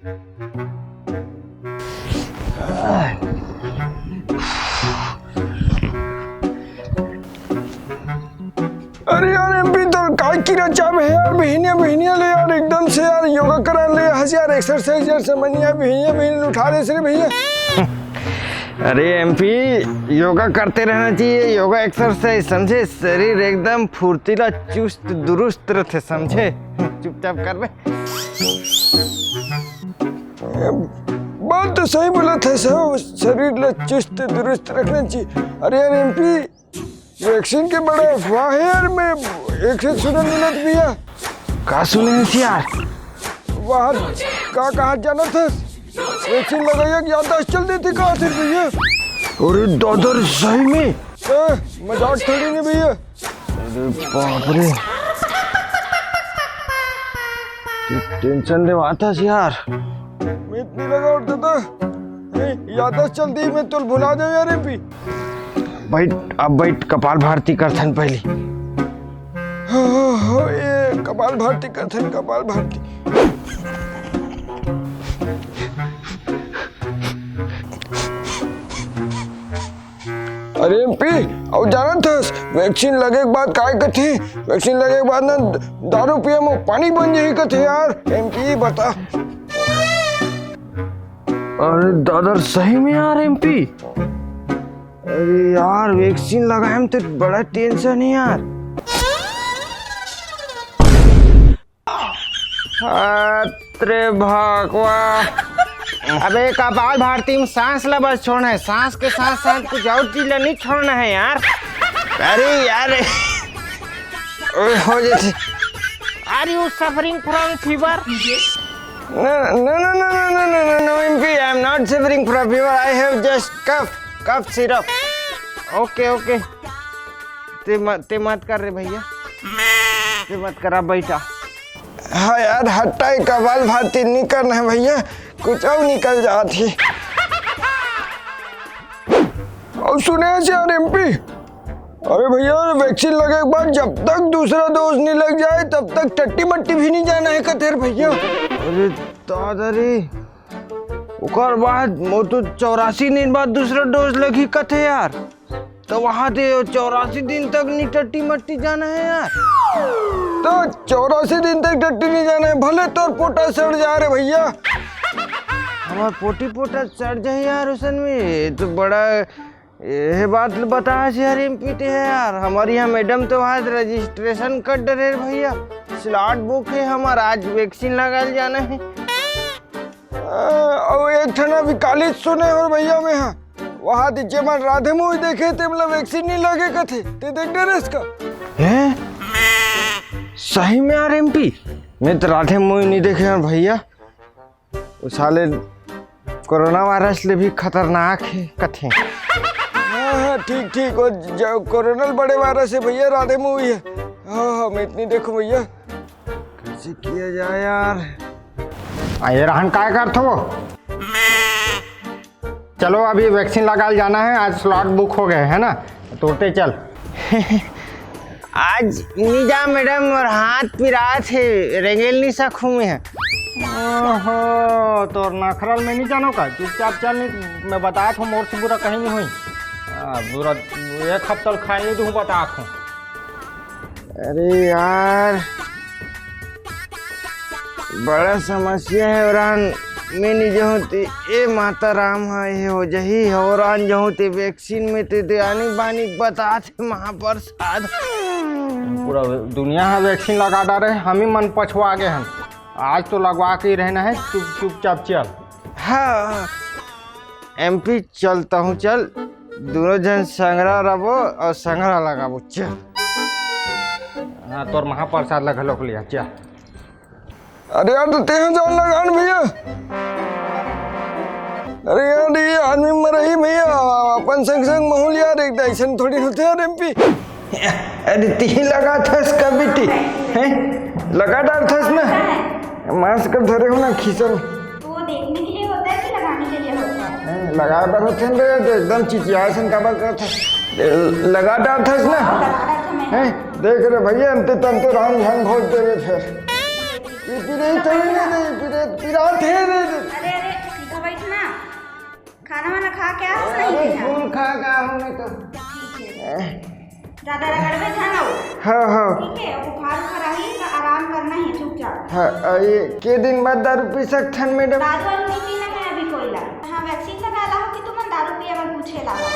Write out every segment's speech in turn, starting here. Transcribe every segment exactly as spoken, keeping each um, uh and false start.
अरे यार एमपी, तो काय कीरा चाबे हे यार, बिहिनिया बिहिनिया ले यार, एकदम से यार योगा करा ले हस यार, एक्सरसाइज यार, समझ नहीं आया, बिहिनिया बिहिनिया उठा ले रे भैया। अरे एमपी, योगा करते रहना चाहिए, योगा एक्सरसाइज, समझे? शरीर एकदम फुर्तीला, चुस्त दुरुस्त रहते, समझे? चुपचाप कर बे। बात तो सही बोला था सब, शरीर ला चुस्त दुरुस्त रखना चाहिए। अरे यार एमपी, वैक्सीन के बड़ा अफवाह है यार, मैं एक से सुनन मिलत भैया। का सुने हस यार? वहाँ का कहा जाना था, वैक्सीन लगाइए कि याददाश्त चल देती कहा थे भैया। अरे दादा रे, सही में? ए, मजाक थोड़ी नहीं भैया। अरे बाप रे, टेंशन लेवात हस यार। मैं इतनी लगा उठता था, ए, याददाश्त चलती ही मैं तुल भुला जाऊँ यार एमपी। बैठ, अब बैठ, कपाल भारती करथन पहली। हाँ, हाँ, हाँ, ये कपाल भारती करथन, कपाल भारती। अरे एमपी, अउ जानत हस, वैक्सीन लगे के बाद काय कथे? वैक्सीन लगे के बाद ना दारू पिए में पानी बन जाही कथे यार। एमपी बता। अरे दादा, सही में यार एमपी। अरे यार, वैक्सीन लगाए में तो बड़ा टेंशन है यार। अरे भगवा। अबे कपाल भारती में सांस ला बस छोड़ना है, सांस के साथ साथ कुछ और चीज ला नहीं छोड़ना है यार। अरे यार, ओए हो जैसे। Are you suffering from fever? No, no, no, no, no, no, no, no, M P, I am not suffering from fever. I have just cough, cough syrup. Okay, okay. ते मत, ते मत कर रे भैया, ते मत करा बेटा। हाँ यार, हटाई कपाल भारती निकलना है भैया, कुछ और निकल जात ही। और सुने हस यार एमपी, अरे भैया, वैक्सीन लगे के बाद जब तक दूसरा डोज नहीं लग जाए, तब तक टट्टी मट्टी भी नहीं जाना है कथे रे भैया। अरे दादा रे, ओकर बाद वो तो चौरासी दिन बाद दूसरा डोज लगी कथे यार। तो वहां ते चौरासी दिन तक नहीं टट्टी मट्टी जाना है यार। तो चौरासी दिन तक टट्टी नहीं जाना है, भले तोर पोटा सड़ जा रे भैया। हमार पोटी पोटा सड़ जाए यार, उसन में ये तो बड़ा, ये बात बतास यार एमपी ते है यार। हमारे यहाँ मैडम तो आज रजिस्ट्रेशन कर डरे रे भैया, स्लॉट बुक है हमार, आज वैक्सीन लगाए जाना है। अ, अउ एक ठन अभी काली सुने हो भैया मैं, हाँ, वहाँ दीजिए मन राधे मूवी देखे, ते मतलब वैक्सीन नहीं लगे कथे, ते देख डरेस का? हैं? सही में यार एमपी, मैं तो राधे मूवी नहीं देखे यार भैया। वो साले कोरोना वायरस ले भी खतरनाक है कथे। हाँ, हाँ, ठीक, ठीक, वो ज-, कोरोनल बड़े वायरस है भैया, राधे मूवी है। हाँ, हाँ, मैं इतनी देखो भैया। कैसे किया जाए यार? आ, ये रहन काय करत हो? चलो, अभी वैक्सीन लगाल जाना है, आज स्लॉट बुक हो गए है ना, तुरते चल। आज नहीं जा मैडम, और हाथ पिरात है, रेंगेल नहीं सकूँ मैं। ओहो, तोर नखरल में नहीं जानो का, चुपचाप चल, नहीं मैं बतात हूँ, मोर से बुरा कहीं नहीं हुई। आ, बुरा, एक हफ्ता खाए नहीं दूँ, बतात हूँ। अरे यार, बड़ा समस्या है ओरान। मैं नहीं जाऊँ ते ए माता राम हा, ये हो जही है ओरान जाऊँ ते वैक्सीन में ते, ते आनी बानी बतात है महाप्रसाद। पूरा दुनिया हा वैक्सीन लगा डारे, हम ही मन पछवा गए हम। आज तो लगवा के ही रहना है, चुप, चुपचाप चल। हाँ, एमपी चलता हूँ, चल, दोनों जन संगरा रबो और संगरा लगाबो, चल। हाँ, तोर महाप्रसाद ला घलोक लिया, चल। अरे यार, तो तेह जान लगान भैया। अरे यार, ये आदमी मरही भैया, अपन संग संग महूल यार, एक ऐसन थोड़ी होते यार एमपी। अरे तिही लगाथस का बेटी, हैं? लगा डारथस ना, मास्क धरे हो ना खीसा में। तो वो देखने के लिए होता है कि लगाने के लिए होता है? हैं, लगाए बर होथे न रे, तो एकदम चिचियाए सन काबर करत हस? ए, लगा डारथस ना? लगा डारथस मैं। हैं, देख रे भैया, अंते तंते राम झन भोज देवे फेर। ये पिरे तो नहीं दे, पिरे, पिरात है रे। खाना वाना खा के आओ, सही अरे, है। फूल खा के आया हूँ मैं तो। ठीक है। ज्यादा रगड़बे झन हो। हाँ, हाँ। ठीक है, बुखार उखार आही तो आराम करना है चुपचाप। हाँ, अ, ये के दिन बाद दारू पी सकथन, मैडम? दारू वारू नहीं पीना है अभी कोई ला। हाँ, वैक्सीन लगा ला हो कि तुमन दारू पिए बर पूछे ला हो।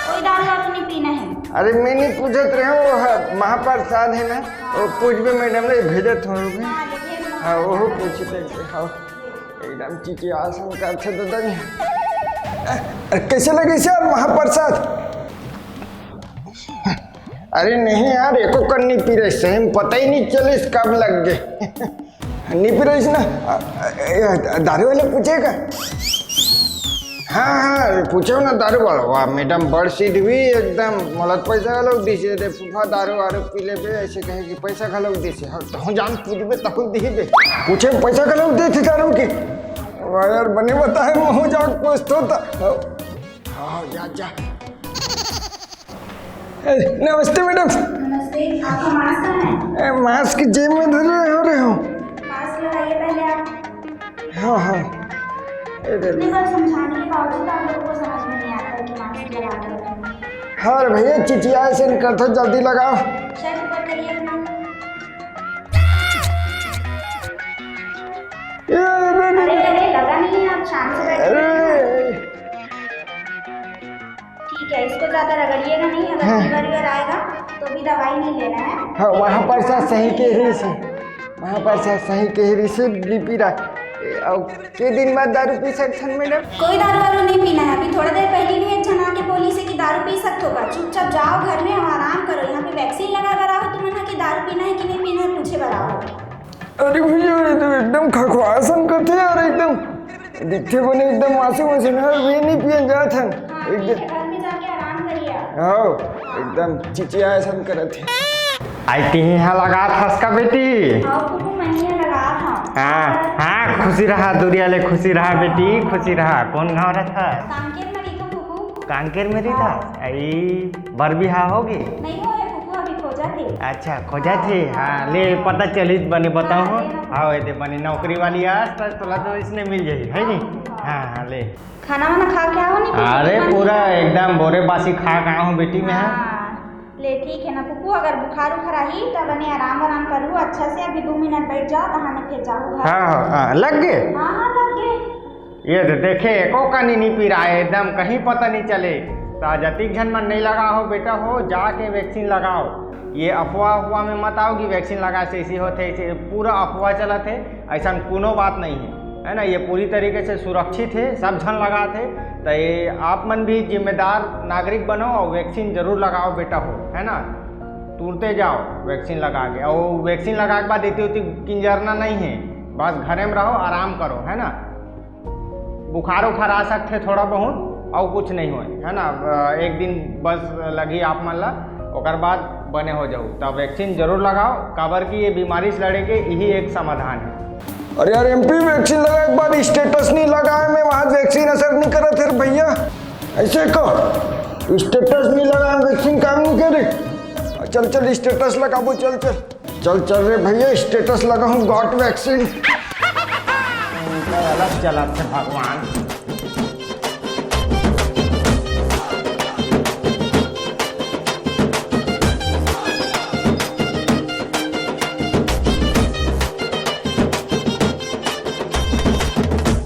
कोई दारू वारू नहीं पीना है। अरे, मैं नहीं पूछत रहे हूँ, वो ह-, महाप्रसाद है ना, वो पूछबे मैडम ले भेजत हूँ। हाँ, ले भेज दो। हाँ, वो पूछते, हाँ। एकदम चिचियासन करथे दादा जी। अरे, कैसे लगिस यार महाप्रसाद? अरे नहीं यार, एको कन नहीं पी रहे, सही में पता ही नहीं चलिस कब लग गए। नहीं पी रहे ना? अ, अ, दारू वाला पूछेगा? हाँ, हाँ, पूछो ना दारू वाला। वाह, मैडम बड़ सीट हुई एकदम, मोला पैसा घलो दिस हे, रे फूफा दारू वारू पी लेबे, ऐसे कहे कि पैसा घलो दिस हे। हाँ, तहूँ जान पी लेबे, तहूँ दिही दे। पूछे पैसा घलो देथे दारू के। वाह यार, बने बताए, महूँ जाके पूछथों त। हाँ, जा, जा। ए, नमस्ते मैडम। नमस्ते, आपका मास्क कहाँ है? ए, मास्क जेब में धरे हो रहे हो। मास्क लगाइए पहले आप। हाँ, हाँ। ए, दे। इतनी बार समझाने के बावजूद आप लोगों को समझ में नहीं आता है कि मास्क लगा के रखें। हाँ रे भैया, चिचियासन करथों, जल्दी लगाओ। शर्ट ऊपर करिए अपना। ए, अरे, अरे, अरे, अरे, लगा नहीं है, आप शांत से बैठिए। अरे। ठीक है, इसको ज्यादा रगड़िएगा नहीं, अगर हाँ। फीवर वीवर आएगा तो भी दवाई नहीं लेना है। हाँ, वहाँ पर सा सही कह रही से, वहाँ पर सा सही कह रही से, बीपी रहा। ए, अब के दिन बाद दारू पी सकथन मैडम? कोई दारू वारू नहीं पीना है। अभी थोड़ा देर पहले भी एक झन आके बोलिस हे कि दारू पी सकथो का? चुपचाप जाओ घर में और आराम करो। यहाँ पे वैक्सीन लगा बर आओ तुमन ह कि दारू पीना है कि नहीं पीना है पूछे बर आओ। अरे भैया, ये तो एकदम खखवासन करथे यार, एकदम दिखथे बने एकदम मासूम असन यार, ये नहीं पियन जात हन। हाँ, एकदम ठीक है, घर में जाके आराम करिए आप। हाँ, एकदम चिचियासन करत हे। आई तिही हा लगात हस का बेटी? हाँ, फूफू, मैं ही लगात हूँ। हाँ, हाँ, खुशी रहा, दुरिया ले खुशी रहा बेटी, खुशी रहा। कौन गाँव रहत हस? कांकेर में रहिथों फूफू। कांकेर में रहिथस? हाँ। आई बर बिहाव होगे? नहीं होए फूफू, अभी खोजत हे। अच्छा, खोजत हे। हाँ, ले पता चलिस बने बताओ। हाँ, ले ना। हाँ, ये दे बने नौकरी वाली आस, त तोला तो इसने मिल जाही, है नी? हाँ, हाँ। हाँ, हाँ, ले। खाना वाना खा के आओ नी, अरे, पूरा एकदम बोरे बासी खा के आया हूँ बेटी मैं। हाँ, ले ठीक है ना फूफू, अगर बुखार उखार आही त बने आराम आराम करू अच्छा से, अभी दो मिनट बैठ जाओ, तहाने फिर जाओ घर। हाँ, हाँ, हाँ, लग गए? हाँ, हाँ, लग गए। ये तो देखे, एको कनी नहीं पी रहा है, एकदम कहीं पता नहीं चले। त जतिक झन मन नहीं लगा हो बेटा हो, जाके वैक्सीन लगाओ। ये अफवाह अफवाह में मत आओ कि वैक्सीन लगा से ऐसी होते, ऐसे पूरा अफवाह चलत है। ऐसा कोनो बात नहीं है, है ना? ये पूरी तरीके से सुरक्षित है, सब झन लगात है। तो ये आप मन भी जिम्मेदार नागरिक बनो और वैक्सीन जरूर लगाओ बेटा हो, है ना? तुरते जाओ वैक्सीन लगा के, और वैक्सीन लगा के बाद इतनी उतनी किंजरना नहीं है, बस घरे में रहो, आराम करो, है ना? बुखार उखार आ सकथे थोड़ा बहुत, और कुछ नहीं होए, है ना? अ, एक दिन बस लगी आप मन ला, ओकर बाद बने हो जाऊ। त वैक्सीन जरूर लगाओ, काबर कि ये बीमारी से लड़े के यही एक समाधान है। अरे यार, एमपी वैक्सीन लगाए के बाद स्टेटस नहीं लगाए, मैं वहां वैक्सीन असर नहीं करत हे रे भैया। ऐसे को स्टेटस नहीं लगाए, वैक्सीन काम नहीं करे। चल, चल, स्टेटस लगाबो, चल, चल। चल, चल रे भैया, स्टेटस लगाऊं, गॉट वैक्सीन। अलग चलत हे भगवान।